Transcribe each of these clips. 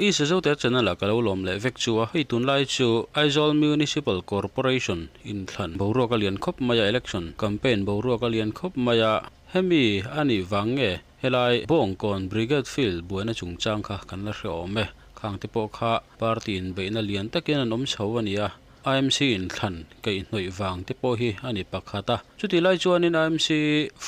I Sazote channel ah ka lo lawm leh vek chu a, hei tunlai chu Aizawl Municipal Corporation inthlan boruak a lian khawp mai a, election campaign boruak a lian khawp mai a, hemi a nih vang nge helai Bawngkawn Brigade Field buaina chungchang kha kan la hre awm e, khang te pawh kha party inbeihna lian takin an awm chho a ni a. IMC inthlan kaihhnawih vang te pawh hi a ni pakhat a. Chutih lai chuanin IMC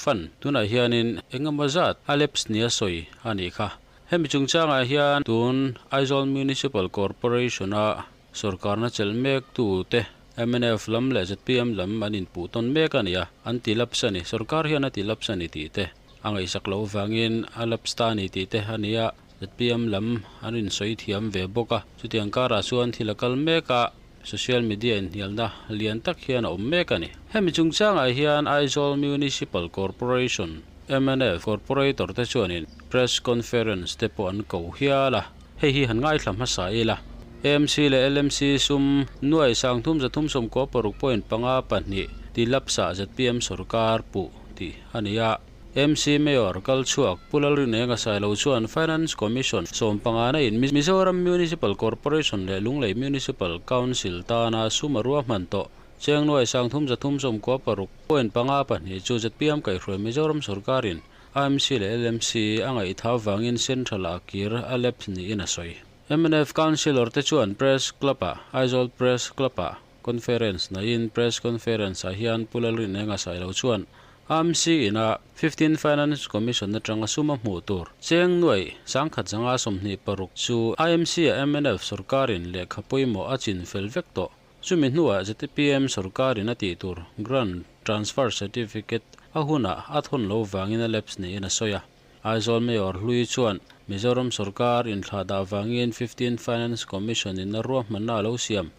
fund tunah hianin engemaw zat a lapse nia sawi a nih kha. Hemi chungchangah hian tun Aizawl Municipal Corporation-a sorkarna chelh mek tute mnf lam leh zpm lam an inpuh tawn mek a ni a, an ti lapse a ni, sorkar hian a ti lapse a ni tih te a ngaihsak loh vangin a lapse ta a ni tih te a ni a. Zpm lam an insawi thiam ve bawk a, chutiang karah chuan thil a kal mek a, social media inhnialna lian tak hian a awm mek a ni. Hemi chungchangah hian Aizawl Municipal Corporation, mnf, corporator te chuanin press conference te pawh an ko hial a, hei hi han ngaithla hmasa ila. AMC leh LMC sum nuai 30 396.5 pahnih ti lapsah zpm sorkar puh tih a ni a. MC Mayor kal chhuak Pu Lalrinenga Sailo chuan Finance Commission sawmpangana in Mizoram Municipal Corporation leh Lunglei Municipal Council tana sum a ruahman tawh Chengnuai 33 96 point panga pahnih chu zpm kaihhruai Mizoram sorkarin AMC leh LMC a ngaihtha vangin Central ah kir a lapse niin a sawi. Mnf Councillor te chuan Press Club-ah Aizawl Press Club-ah Conference naiin Press Conference ah hian Pu Lalrinenga Sailo chuan AMC ina 15 Finance Commission atanga sum a hmuh tur cheng nuaih sangkhat zanga 26 chu AMC ah mnf sorkarin lehkha pawimawh a chin fel vek tawh. Chumi hnuah zpm sorkarin a tih tur Grant Transfer Certificate a hunah a thawn lo vangin a lapse niin a sawi a. Aizawl Mayor Hlui chuan Mizoram sorkar inthlahdah vangin 15 Finance Commission in a ruahmanna a lo siam.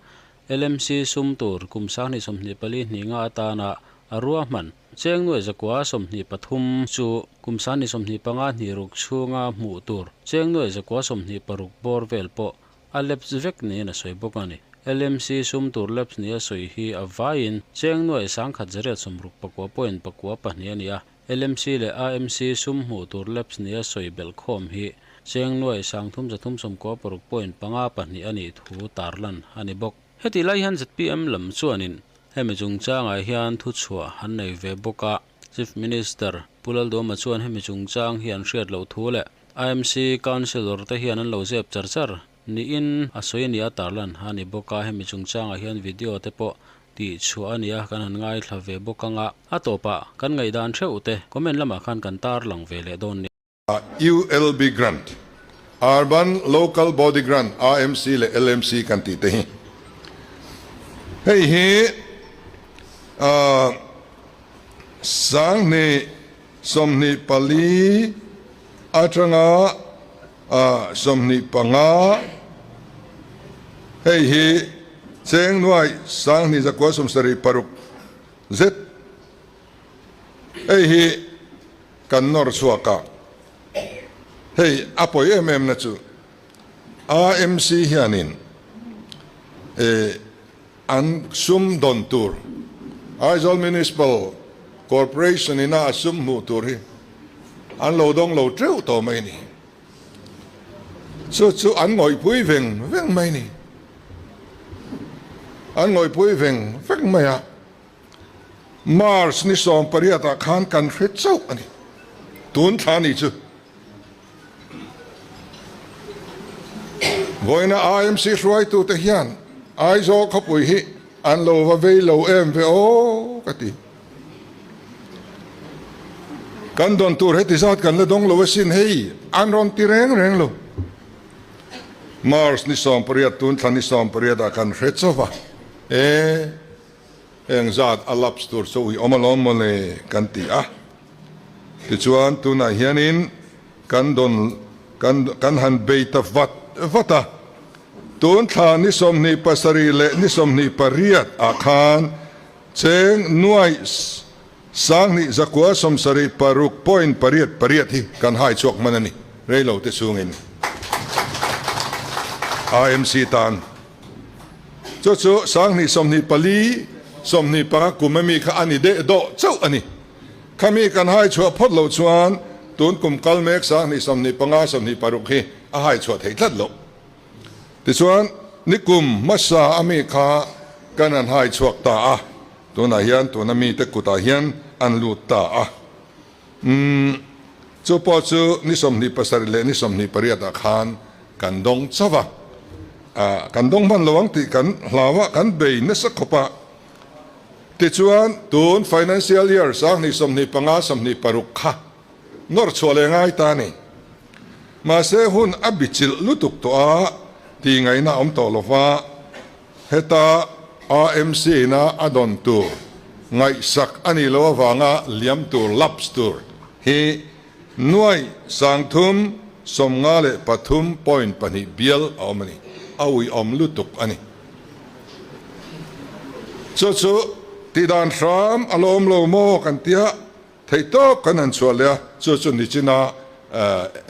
LMC sum tur kum 2024 hnih nga atana a ruahman cheng nuai zakua 23 chu kum 2025 hnih ruk chhunga hmuh tur cheng nuai zakua 26 bawr vel pawh a lapse vek niin a sawi bawk a ni. LMC sum tur lapse nia sawi hi a vaiin cheng nuai 1869 point pakua pahnih a ni a. LMC leh AMC sum hmuh tur lapse nia sawi belh khawm hi cheng nuai 3396 point panga pahnih a nih thu tarlan a ni bawk. Heti lai hian zpm lam chuanin hemi chungchangah hian thuchhuah an nei ve bawk a, Chief Minister Pu Lalduama chuan hemi chungchang hi an hriat loh thu leh AMC Councillor te hian an lo zep char char niin a sawi a ni a tarlan a ni bawk a, hemi chungchangah hian video te pawh tih chhuah a nia kan han ngaithla ve bawk ang a, a tawpah kan ngaihdan theuh te comment lamah khan kan tarlang ve leh dawn nia. ULB Grant, Urban Local Body Grant, AMC leh LMC kan tih te hi. Hei hi 2024 atanga 25, hei hi cheng nuai 2176 zet, hei hi kan nawr chhuak a, hei a pawi em em na chu AMC hianin an sum dawn tur Aizawl Municipal Corporation ina a sum hmuh tur hi an lo dawng lo teuh tawh mai ni. Chu chu an ngawihpui veng veng mai ni. An ngawihpui veng veng mai a. March ni 18 ah khan kan hre chauh a ni. Tun thla ni chu. Vawiina IMC hruaitute hian Aizawl khawpui hi an lo va vei lo em ve aw ka ti. Kan dawn tur heti zat kan la dawng lo asin hei an rawn ti reng reng lo. March ni 18 tun thla ni 18 ah kan hre chauh va, e heng zat a lapse tur chu ui awm alawm mawle kan ti a. Tichuan tunah hianin kan dawn kan kan han bei ta vat vat a, tun thla ni 27 leh ni 28 ah khan cheng nuai 2176 point pariat pariat hi kan hai chhuak hman a ni, reilo te chungin AMC tan. Chu chu 2024 25 kum ami kha a ni deh dawh chauh a ni. Khami kan hai chhuah phawt loh chuan tun kum kal mek 2025 26 hi a hai chhuah theih tlat loh. Tichuan, nikum hmasa a mi kha kan han hai chhuak ta a, tunah hian tuna mite kutah hian an lut ta a. Umm, chu pawh chu ni 27 leh ni 28 ah khan kan dawng chauh a. Ah, kan dawng hman lo ang tih kan hlau a, kan bei nasa khawp a. Tichuan, tun financial year 2025, 26 kha nawr chhuah leh ngai ta a ni. Mahse, hun a bichilh lutuk tawh a, tih ngaihna a awm tawh lo va, heta AMC ina a dawn tur ngaihsak a nih loh avanga liam tur, lapse tur, hi nuai 353.2 bial a awm a ni. A uiawm lutuk a ni. Chu chu tihdan hram a la awm lo maw kan tia theihtawp kan han chhuah leh a, chu chu nichina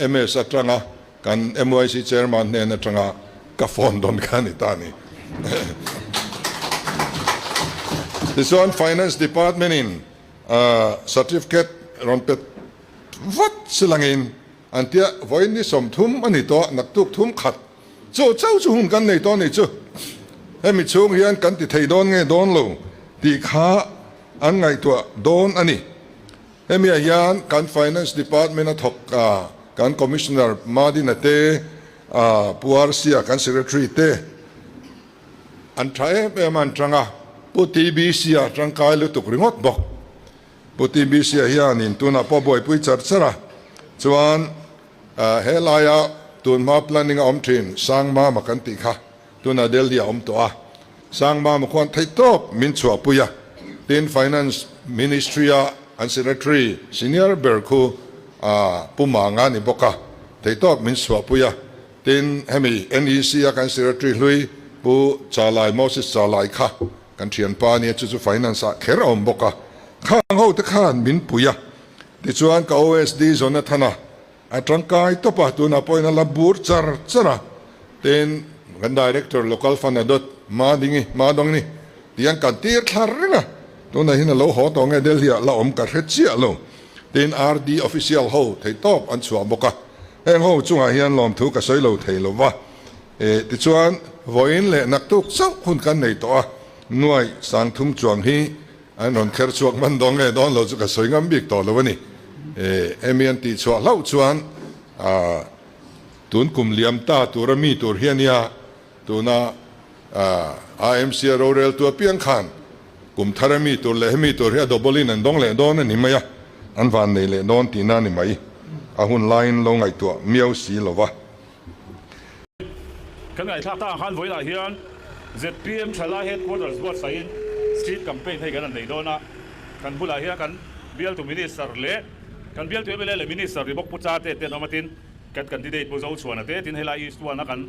MS atanga kan MYC chairman hnen atanga ka phone dawn kha a ni ta a ni. Tichuan Finance Department in certificate rawn pe vat silangin an tia vawiin ni 30 a ni tawh, naktuk thum khat Chu chauh chu hun kan nei tawh a nih chu. Hemi chhung hian kan ti thei dawn nge dawn lo tih kha an ngaihtuah dawn a ni. Hemiah hian kan Finance Department a thawk a, kan Commissioner Madina te, Pu Arsia kan Secretary te an tha em em a an tang a, Pu TBC-a tangkai lutuk ringawt bawk. Pu TBC-a hianin tunah pawh buaipui char char a, chuan He laia tunhma planning a awm thin Sangmama kan tih kha tunah Delhi a awm tawh a, Sangmama khuan theihtawp min chhuahpui a, tin Finance Ministry a an Secretary senior ber khu Pu Manga ni bawk a, theihtawp min chhuahpui a, tin hemi NEC a kan Secretary hlui Pu Chalai Moses Chalai kha kan thianpa ania chu chu Finance ah kher a awm bawk a, khang ho te khan min pui a. Tichuan ka OSD Jonathana a tangkai tawp a, tunah pawhin a la bur char char a, tin kan Director Local Fund a dawt Madingi, Madawngni tih an kan tir thla reng a, tunah hian a lo haw tawh nge Delhi ah la awm ka hre chiah lo, tin RD Official ho thei tawp an chhuah bawk a, heng ho chungah hian lawmthu ka sawi lo thei lo va, e tichuan vawiin leh naktuk chauh hun kan nei tawh a, nuai 3000 chuang hi An rawn kher chhuak hman dawn nge dawn lo chu ka sawi ngam bik tawh lo a ni. Hemi an tih chhuah hlauh chuan tun kum liam ta tura mi tur hi a nia, tuna AMC a roreltu apiang khan kum thar a mi tur leh hemi tur hi a double in an dawng leh dawn a ni mai a, an van nei leh dawn tihna a ni mai. A hun laiin lo ngaihtuah miau si lo va. Kan ngaihthlak tak ang khan vawiinah hian zpm Thalai Headquarters buatsaihin Street Campaign hei kan han nei dawn a, kan bulah hian kan bialtu Minister leh kan bialtu mla leh Minister ri bawk Pu Chate te an awm a, tin kan candidate Pu Zochhuana te, tin helai East One a kan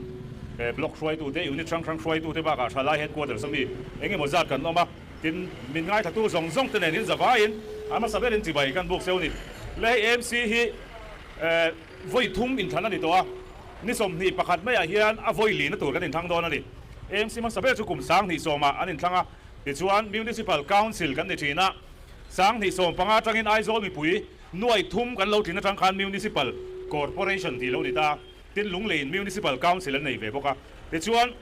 Block hruaitute, Unit hrang hrang hruaitute bakah Thalai Headquarters ami engemaw zat kan awm a, tin min ngaithlatu zawng zawng te nen in zavaiin a hmasa berin chibai kan buk seu ni. Le hei AMC hi Vawi thum inthlan a ni tawh a, ni 21 maiah hian a vawi lihna tur kan inthlang dawn a ni. AMC hmasa ber chu kum 2010 ah an inthlang a, tichuan Municipal Council kan ni thin a, 2015 atangin Aizawl mipui nuai thum kan lo tlin atang khan Municipal Corporation tih lo ni ta, tin Lungleiin Municipal Council an nei ve bawk a. Tichuan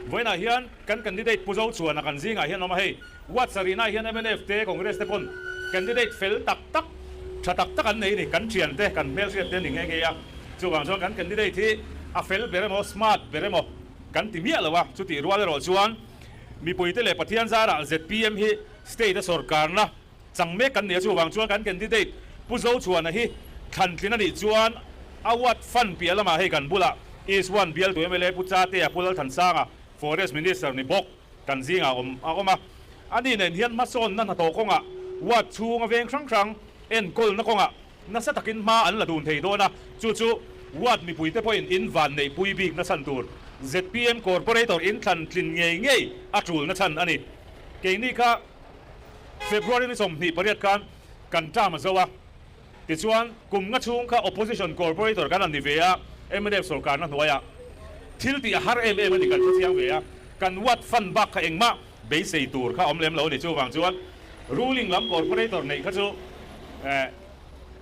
vawiinah hian kan candidate Pu Zochhuana kan zingah hian awm a, hei Ward sarihnaah hian mnf te, Congress te pawn candidate fel tak tak, tha tak tak an nei a ni. Kan thian te, kan hmelhriat te a ni nghe nghe a. Chuvang chuan kan candidate hi a fel ber emaw, smart ber emaw kan ti miah lo a. Chutih rual erawh chuan mipuite leh Pathian zarah zpm hi state a sawrkarna chang mek kan ni a. Chuvang chuan kan candidate Pu Zochhuana hi thlantlin a nih chuan a ward fund piah lamah hei kan bulah East One bialtu mla Pu Chatea, Pu Lalthansanga, Forest Minister ni bawk, Kan zingah awm a awm a, ani nen hian hmasawnna hnathawh kawngah ward chhunga veng hrang hrang enkawlna kawngah nasa takin hma an la dun thei dawn a, chu chu ward mipuite pawhin in van neihpui bik na chhan tur zpm corporator in thlan tlin ngei ngei a tulna chhan a ni. Keini kha February ni 28 khan kan term a zo a, tichuan kum nga chhung kha opposition corporator kan han ni ve a, mnf sawrkarna hnuaiah thil tih a har em em a ni kan hrechiang ve a, Kan ward fund bak kha engmah beisei tur kha awm lem lo a ni. Chuvang chuan ruling lam corporator neih kha chu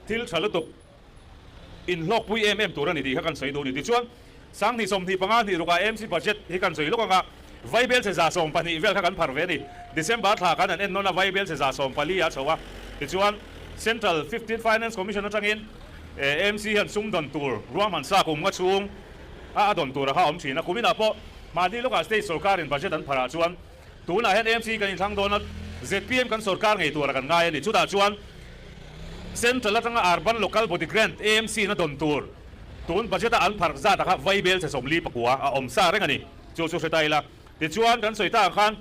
thil tha lutuk inhlawkpui em em tur a ni tih kha kan sawi duh a ni. Tichuan. Sanghnih 25 hnih rukah AMC budget hi kan sawi lawk ang a, Vaibelchhe 12 vel kha kan phar ve a ni. December thla khan an ennawn a, Vaibelchhe 14 a chho a. Tichuan, Central Fifteenth Finance Commission atangin AMC hian sum dawn tur ruahman sa kum nga chhung a a dawn tur a kha a awm thin a. Kuminah pawh mahni lawkah state sorkarin budget an pharah chuan tunah hian AMC kan inthlang dawn a, zpm kan sorkar ngei tura kan ngai a ni. Chutah chuan Central atanga Urban Local Body Grant, AMC, na dawn tur tun budget a an pharh zat a kha Vaibelchhe 49 a awm sa reng a ni. Chu chu hre ta ila. Tichuan, kan sawi ta ang khan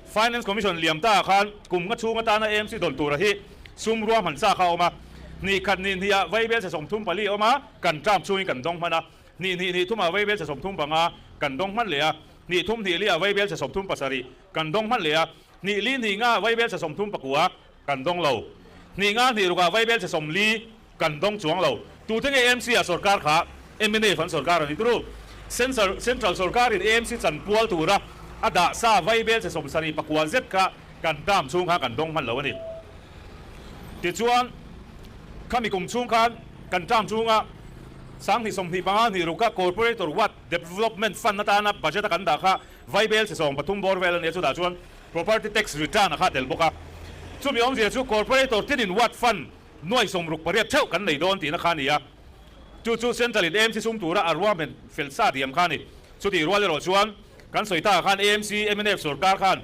Finance Commission liam ta ah khan kum nga chhung atana AMC dawn tura hi sum ruahman sa kha a awm a. Hnih khat hnih hnih ah Vaibelchhe 34 a awm a, kan term chhungin kan dawng hman a. Hnih hnih hnih thum ah Vaibelchhe 35 kan dawng hman leh a. Hnih thum hnih li ah Vaibelchhe 37 kan dawng hman leh a. Hnih li hnih nga ah Vaibelchhe 39 kan dawng lo. Hnih nga hnih ruk ah Vaibelchhe 40 Kan dawng chuang lo. Tute nge AMC ah sorkar kha mnf an sorkar a ni turu. Central Central sorkarin AMC chan pual tura a dah sa vaibel che 79 zet kha kan term chhung kha kan dawng hman lo a ni. Tichuan khami kum chhung khan kan term chhunga 2025 hnih ruka Corporator Ward Development Fund atana budget a kan dah kha vaibel che 13 bawr vel a ni a, chutah chuan Property Tax Return a kha tel bawk a. Chumi awmzia chu Corporator tinin Ward Fund Nuai 68 theuh kan nei dawn tihna kha a ni a, chu chu Central in AMC sum tura a ruahman fel sa diam kha a ni. Chutih rual erawh chuan kan sawi takah khan AMC, mnf sorkar khan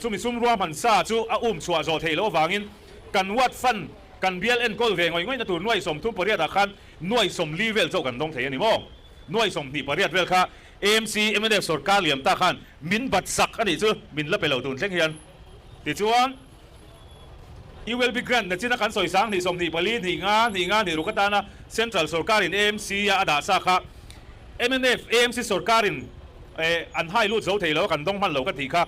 chumi sum ruahman sa chu a um chhuah zawh theih loh avangin kan ward fund kan bial enkawl ve ngawih ngawihna tur nuai 38 ah khan nuai 40 vel chauh kan dawng thei a ni maw? Nuai 28 vel kha AMC, mnf sorkar liam ta khan min bat sak a nih chu min la pe lo tun thleng hian. Tichuan. ULB Grant nachina kan sawi 20 24 hnih nga hnih nga hnih ruk atana Central sorkarin AMC a a dah sa kha mnf AMC sorkarin an hai lut zo thei lo a kan dawng hman lo ka tih kha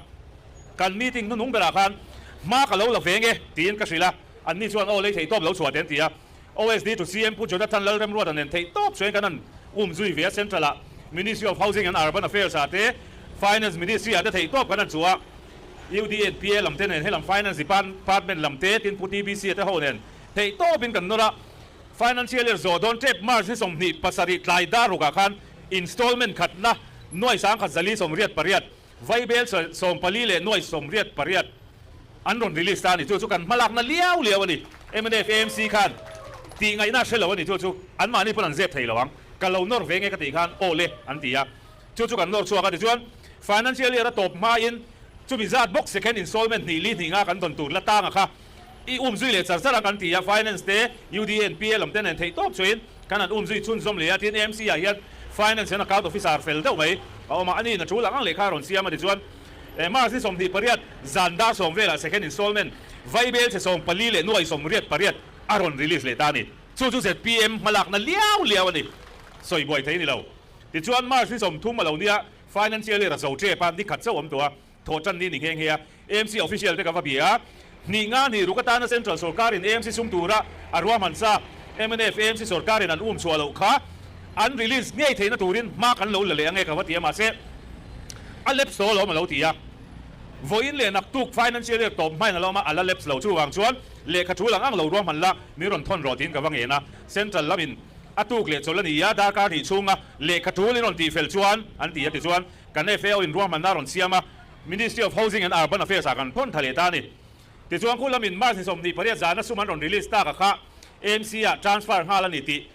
kan meeting hnuhnung berah khan hma ka lo la veng e tiin ka hrilh a, anni chuan aw lei theih tawp lo chhuah te an ti a, OSD to CM Pu Jonathan Lalremruata nen theih tawp chuan kan han um zui ve a, Central ah Ministry of Housing and Urban Affairs ah te Finance Ministry ah te theih tawp kan han chhuah a. UDNPA lam te nen helam Finance Department lam te tin Pu TBC a te ho nen theih tawpin kan nawr a, Financial Year zawh dawn tep March ni 27 tlai dar rukah khan installment khatna nuai 1188 vaibel 14 leh nuai 88 an rawn release ta a ni. Chu chu kan hmalakna liau liau a ni. Mnf AMC khan tih ngaihna a hre lo a ni. Chu chu anmahni pawn an zep thei lo ang. Ka lo nawr ve nge ka tih khan aw le an ti a. Chu chu kan nawr chhuak a, tichuan financial year a tawp hmain chumi zat bawk second installment hnih li hnih nga kan dawn tur la tanga kha i um zui leh char char ang kan ti a, finance te UDA and PA lam te nen theih tawp chuin kan han um zui chhunzawm leh a, tin AMC ah hian finance hian account officer fel deuh mai a awm a, ani in a tul ang ang lehkha a rawn siam a, tichuan March ni 28 zan dar 10 velah second installment vaibel chhe 14 leh nuai 88 a rawn release leh ta a ni, chu chu zpm hmalakna liau liau a ni, sawi buai thei a ni lo. Tichuan March ni 30 a lo nia, Financial Year a zo tep a, ni khat chauh awm tawh a, thawh tan ni ni nghe nghe a, AMC official te ka va bia a, hnih nga hnih ruk atana Central sorkarin AMC sum tura a ruahman sa, mnf AMC sorkarin an um chhuah loh kha an release ngei theihna turin hma kan lo la leh ange ka va ti a, mahse a lapse tawh alawm a lo ti a, vawiin leh naktuk Financial Year tawp hmain a lo awm a, a la lapse lo, chuvang chuan lehkha tul ang ang lo ruahman la min rawn thawn rawh tiin ka va ngen a, Central lamin. A tuk leh chawlh a ni a, darkar hnih chhunga lehkha tul in rawn tihfel chuan an ti a tichuan kan FAO in ruahmanna a rawn siam a, Ministry of Housing and Urban Affairs ah kan thawn tha leh ta a ni. Tichuan khu lamin March ni 28 zana sum an rawn release tak a kha AMC ah transfer nghal a ni tih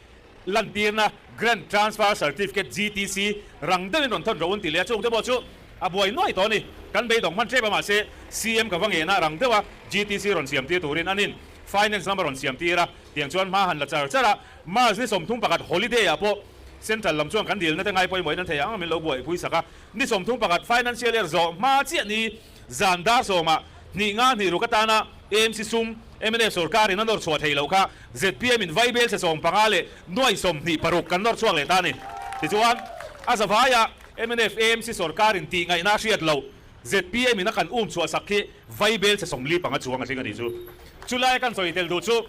lantirna Grant Transfer Certificate, GTC, rang deuhin rawn thawn rawh un ti leh a, chung te pawh chu a buai nuai tawh a ni. Kan beidawng hman tep a mahse CM ka va ngen a rang deuh a GTC rawn siam tir turin anin Finance lam a rawn siam tir a. Tiang chuan hma han la char char a, March ni 31 holiday ah pawh Central lam chuan kan dilna te ngai pawimawhin an thei ang min lo buaipui sak a, ni 31 financial year zawh hma chiah ni zan dar sawmah hnih nga hnih ruk atana AMC sum mnf sorkarin a nawr chhuah thei loh kha zpm in vaibel chhe 15 leh nuai 26 kan nawr chhuak leh ta a ni. Tichuan a zavaiah mnf AMC sorkarin tih ngaihna a hriat loh zpm in a kan um chhuah sak khi vaibel chhe 45 chuang a tling a nih chu. Chulai kan sawi tel duh chu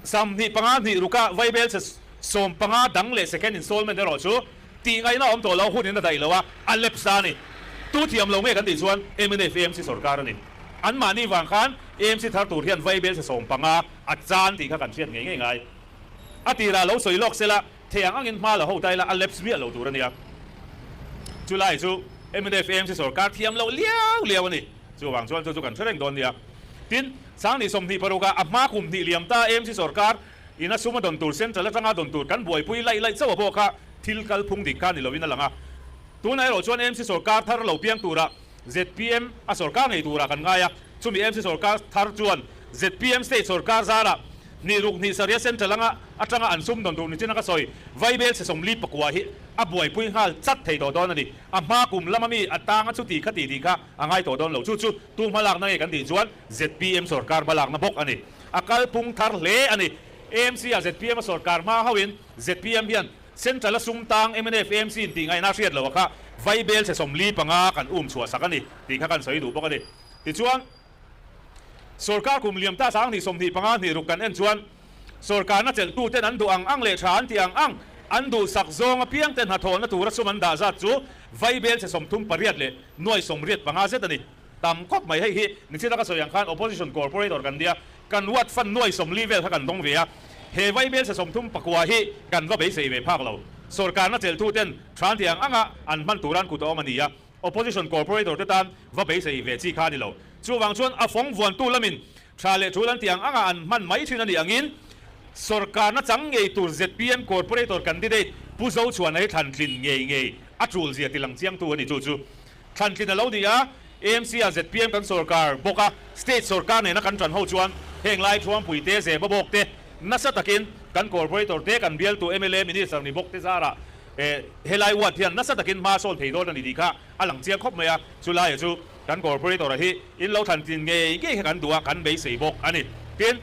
25 hnih ruka vaibel chhe 15 dang leh second installment erawh chu tih ngaihna awm tawh lo hunin a daih lo a, a lapse a ni. Tu thiam lo nge kan tih chuan mnf AMC sorkar a ni. Anmahni vang khan AMC thar tur hian vaibel chhe 15 a chan tih kha kan hriat ngei ngei ngai. A tirah lo sawi lawk sela. Thei ang angin hma la ho ta ila a lapse miah lo tur a nia. Chulai chu mnf AMC sorkar thiam loh liau liau a ni. Chuvang chuan chu chu kan hre reng dawn nia. Tin, Sangni 26 ah a hma kum hnih liam ta AMC sorkar ina sum a dawn tur Central atanga dawn tur kan buaipui laih laih chauh a pawh kha thil kalphung dik kha ni lovin a lang a. Tunah erawh chuan AMC sorkar thar lo piang turah zpm a sorkar ngei turah kan ngai a. Chumi AMC sorkar thar chuan zpm state sorkar zarah hnih ruk hnih sarih a Central anga atanga an sum dawn tur ni chin a ka sawi Vaibel chhe 49 hi a buaipui nghal chat thei tawh dawn a ni. A hma kum lama mi a tanga chuti kha ti tih kha a ngai tawh dawn lo. Chu chu tu hmalakna nge kan tih chuan zpm sorkar hmalakna bawk a ni. A kalphung thar hle a ni. AMC ah zpm a sorkar hma hauhin zpm hian Central a sum tang mnf AMC in tih ngaihna a hriat loh a kha Vaibel chhe 45 kan um chhuah sak a ni tih kha kan sawi duh bawk a ni. Tichuan sorkar kum liam ta 20 25 hnih ruk kan en chuan sorkarna chelhtu ten an duh ang ang leh tha an tih ang ang an duhsak zawng apiang te hnathawhna tura sum an dah zat chu Vaibel chhe 38 leh nuai 85 zet a ni. Tam khawp mai. Hei hi nichina ka sawi ang khan Opposition Corporator kan nia, kan ward fund nuai 40 vel kha kan dawng ve a, he Vaibel chhe 39 hi kan va beisei ve phak lo. Sorkarna chelhtu ten tha an tih ang anga an hman tura an kut a awm a ni a, Opposition Corporator te tan va beisei ve chi kha a ni lo. Chuvang chuan a fawng vuantu lamin tha leh tul an tih ang anga an hman mai thin a nih angin sorkarna chang ngei tur zpm Corporator candidate Pu Zochhuana hi thlan tlin ngei ngei a tul zia tilang chiangtu a ni. Chu chu thlan tlin a lo ni a, AMC ah zpm kan sorkar bawk a, state sorkar nena kan tan ho chuan heng lai Thuampui te, Zeba bawk te nasa takin kan Corporator te, kan bialtu mla Minister ni bawk te zarah Helai ward hian nasa takin hma sawn thei dawn a ni tih kha a lang chiang khawp mai a, chulaia chu kan Corporator-a hi in lo thlan tlin ngei ngei kha kan duh a, kan beisei bawk a ni. Tin,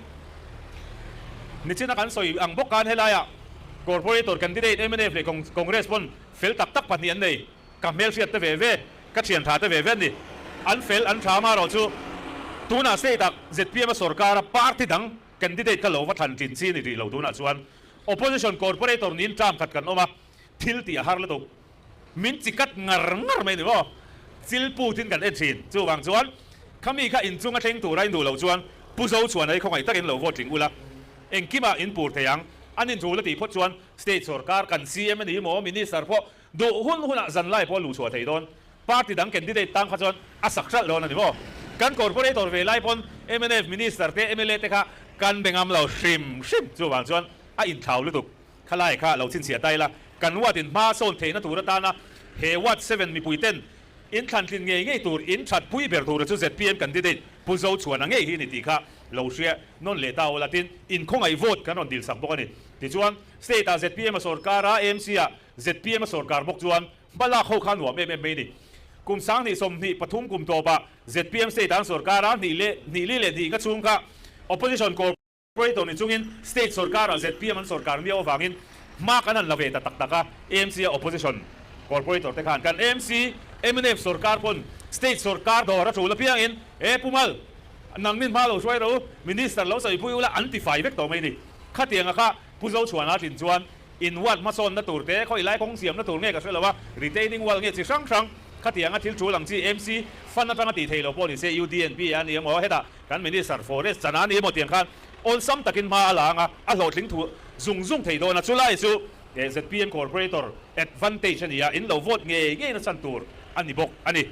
nichina kan sawi ang bawk khan helaia Corporator candidate mnf leh Congress pawn fel tak tak pahnih an nei, ka hmelhriat te ve ve, ka thian tha te ve ve an ni. An fel an tha amarawh chu tunah state ah zpm a sorkar a party dang candidate kha lo va thlan tlin chi a ni rih lo tunah chuan. Opposition Corporator niin term khat kan awm a, thil tih a har lutuk. Min chi kat ngar ngar mai ni maw? Chil put in kan en thin. Chuvang chuan khami kha inchung a thleng tura in duh loh chuan Pu Zochhuana hi khawngaih takin lo vote tling ula, engkimah in pur thei ang. An inchul a tih phawt chuan State sorkar kan CM a ni maw, Minister pawh duh hun hunah zanlai pawh a luh chhuah thei dawn. Party dang candidate tang kha chuan a sak hralh dawn a ni maw? Kan Corporator ve lai pawn mnf Minister te mla te kha kan be ngam lo hrim hrim. Chuvang chuan a inthlau lutuk. Khalai kha lo chhinchhiah ta ila, kan ward in hma sawn theihna tur atana he ward 7 mipui ten in thlantlin ngei ngei tur in that pui ber tura chu zpm candidate Pu Zochhuana ngei hi ni tih kha lo hria nawn leh ta ula tin inkhawngaih vote kan rawn dil sak bawk a ni. Tichuan state ah zpm a sorkar a, AMC ah zpm a sorkar bawk chuan Hmalak ho kha nuam em em mai a ni. Kum 2023 kum tawpah zpm state an sorkar a, hnih leh hnih li leh hnih nga chhung kha opposition corporator ni chungin state sorkarah zpm an sorkar miau avangin hma kan han la ve ta tak tak a, AMC a opposition corporator te khan kan AMC mnf sorkar pawn state sorkar dawr a tul apiangin e Pu Mal nangnin hma lo hruai ro u, minister lo sawipui ula an ti fai vek tawh mai a ni. Khatianga kha Pu Zochhuana tlin chuan In ward hmasawnna tur te, khawi lai kawng siamna tur nge ka hre lo a, retaining wall nge chi hrang hrang, khatianga thil tul ang chi MC fund atanga tih theih loh pawh ni se UDNP a ni emaw hetah kan Minister Forest chana a ni emaw tiang khan awlsam takin hma a la ang a, a hlawhtling thu zung zung thei dawn a, chulai chu zpm Corporator advantage a ni a, in lo vote ngei ngei na chan tur a ni bawk a ni.